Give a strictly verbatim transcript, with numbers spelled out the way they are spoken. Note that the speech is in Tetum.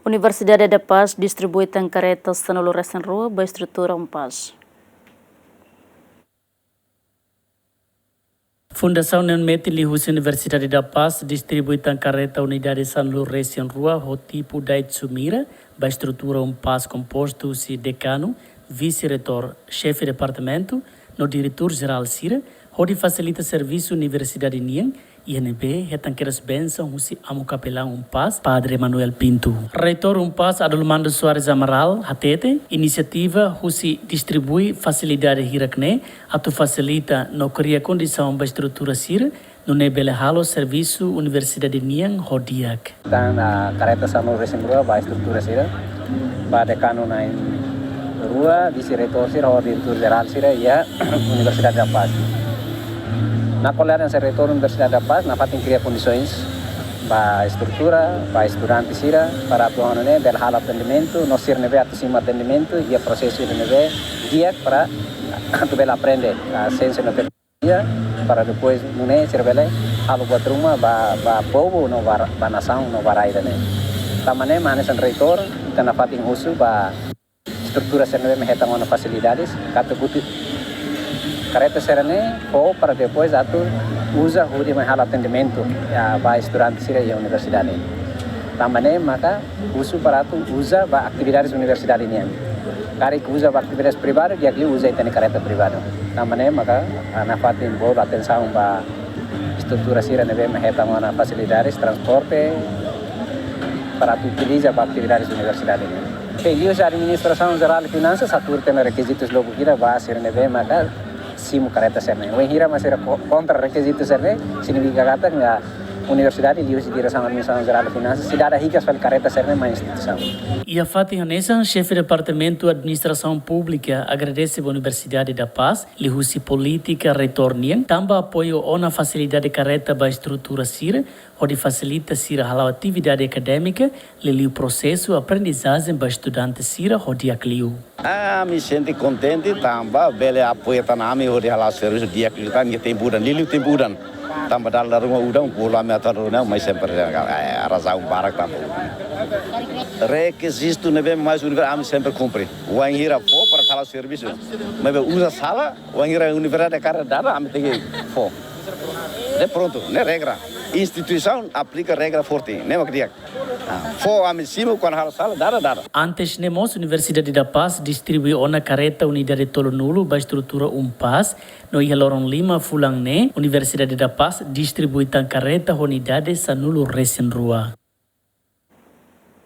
Universidade da Paz distribui tan kareta sanulu-resin-rua ba estrutura UNPAZ. Fundasaun ne'ebé metin liuhusi Universidade da Paz distribui tan kareta unidade sanulu-resin-rua ho tipu Daitsu Mira ba estrutura UNPAZ kompostu husi dekanu, vise-reitór, xefe departamentu no diretór jerál sira, hodi fasilita servisu universidade nian, iha ne'ebé hetan kedas bensaun husi Amu Kapelan UNPAZ, Padre Manuel Pinto. Reitór UNPAZ Adolmando Soares Amaral hateten, inisiativa husi distribui fasilidade hirak-ne'e atu fasilita no kria kondisaun ba estrutura sira, nune'e bele halo servisu universidade nian ho di'ak. Tan, ah, kareta sanulu-resin-rua ba estrutura sira, ba dekanu na'in-rua, vise-reitór sira ho diretór jerál sira iha Universidade da Paz. Nako'alia hanesan reitór Universidade da Paz, nafatin kria kondisaun ba estrutura, ba estudante sira, para atu nune'e bele halo atendimentu, no sira ne'ebé atu simu atendimentu, iha prosesu ne'ebé di'ak para atu bele aprende, ah, siénsia no teknolojia, para depois nune'e sira bele halo buat ruma ba, ba povu no ba, ba nasaun no ba rai ida-ne'e. Tanba ne'e mak hanesan reitór, ita nafatin husu ba estrutura sira ne'ebé mak hetan ona fasilidades, katak buti kareta sira-ne'e fó para depois atu uza hodi mai halo atendimentu, ya, ba estudante sira iha universidade. Tanba ne'e maka husu para atu uza ba atividades universidade nian. Karik uza ba atividades privadu, di'ak liu uza ita-nia kareta privadu. Tanba ne'e maka, ah, nafatin bolu atensaun ba estrutura sira ne'ebé mak hetan ona fasilidades transporte para atu utiliza ba atividades universidade nian. Liuhusi Administrasaun Jerál Finansas, hatuur tiha ona rekizitus lubuk ida ba sira ne'ebé maka simu kareta sira-ne'e. Wainhira mak sira ko-, kontra rekizitu sira-ne'e, signifika katak universidade liuhusi Diresaun Administrasaun Jerál Finansas sei dada hikas fali kareta sira-ne'e mai instituisaun. Iha fatin hanesan, xefe Departamentu Administrasaun Públika agradese ba Universidade da Paz liuhusi polítika reitór nian, tanba apoiu ona fasilidade kareta ba estrutura sira, hodi fasilita sira hala'o atividade akadémika, liuliu prosesu aprendizajen ba estudante sira ho di'ak liu. Ami sente kontente tanba bele apoia tan ami hodi hala'o servisu di'ak liután iha tempu udan, liuliu tempu udan. Tanba dala ruma udan, bolu ami atu halo ne'e, mas sempre, eh, razaun barak tanba rekizitu ne'ebé mak universidade ami sempre kumpre. Wainhira fó para hala'o servisu. Maibé uza sala, wainhira universidade karik dada, ami tenke fó. Ne'e prontu, ne'e regra. Instituisaun aplika regra forte, ne'e mak di'ak. Ah, fó ami simu, kuandu halo sala, dada, dada. Antes ne'e mós Universidade da Paz distribui ona kareta unidade tolunulu ba estrutura UNPAZ, no iha loron lima fulan ne'e, Universidade da Paz distribui tan kareta ho unidade sanulu-resin-rua.